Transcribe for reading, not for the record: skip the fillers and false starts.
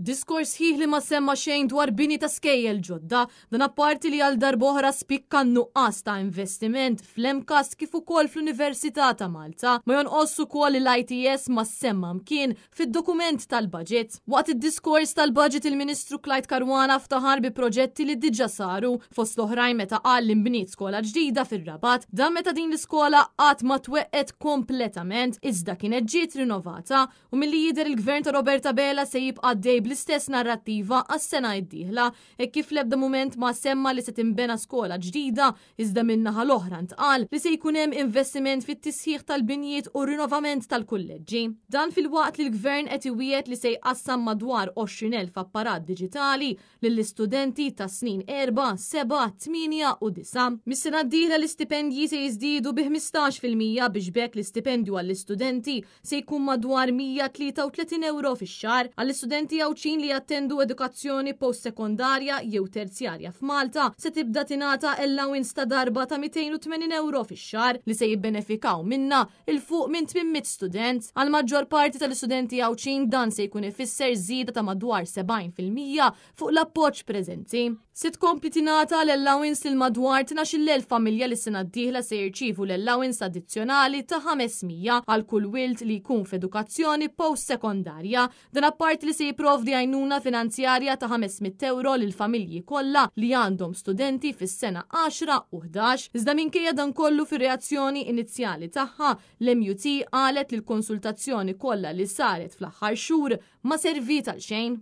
Diskors sħiħ li ma semma xejn dwar bini ta' skejjel ġodda, dan apparti li għal darb'oħra spikka n-nuqqas ta' investiment fl-MCAST kif ukoll fl-Università ta' Malta. Ma jonqos ukoll li l-ITS ma semma mkien fid-dokument tal-budget. Waqt id-diskors tal-budget il-Ministru Clyde Caruana ftaħar bi proġetti li diġà saru, fost l-oħrajn meta qal li nbniet skola ġdida fir-Rabat, dan meta din l-iskola qatt ma tweqqet kompletament iżda kienet ġiet rinovata. U milli jidher il-Gvern ta' Robert Abela se jibqa' għaddej bl-istess narrattiva għas-sena d-dieħla, hekk kif l-ebda mument ma semma li se tinbena skola ġdida, iżda min-naħa l-oħra ntqal li se jkun hemm investiment fit-tisħiħ tal-binjiet u r-rinovament tal-kulleġġi. Dan filwaqt li l-Gvern qed iwiegħed li se jqassam madwar 20,000 apparat diġitali lill-istudenti tas-snin 4, 7, 8 u 9. Mis-sena d-dieħla l-istipendji se jiżdiedu bi 15% biex b'hekk l-istipendju għall-istudenti se jkun madwar 133 ewro fix-xahar. Għall-istudenti Għawdxin li jattendu edukazzjoni post-sekondarja jew terzjarja f'Malta se tibda tingħata allowance ta' darba ta' 280 ewro fix-xahar li se jibbenefikaw minnha 'il fuq minn 800 student. Għall-maġġor parti tal-istudenti Għawdxin dan se jkun ifisser żieda ta' madwar 70% fuq l-appoġġ preżenti. Se tkompli tingħata l-allowance lil madwar 12,000 familja li s-sena d-dieħla se jirċievu l-allowance addizzjonali ta' 500 għal kull wild li jkun f'edukazzjoni post-sekondarja. Dan apparti li se jipprovdi għajnuna finanzjarja ta' 500 ewro lill-familji kollha li għandhom studenti fis-sena 10 u 11. Iżda minkejja dan kollu fir-reazzjoni inizjali tagħha, l-MUT qalet li l-konsultazzjoni kollha li saret fl-aħħar xhur ma serviet għal xejn.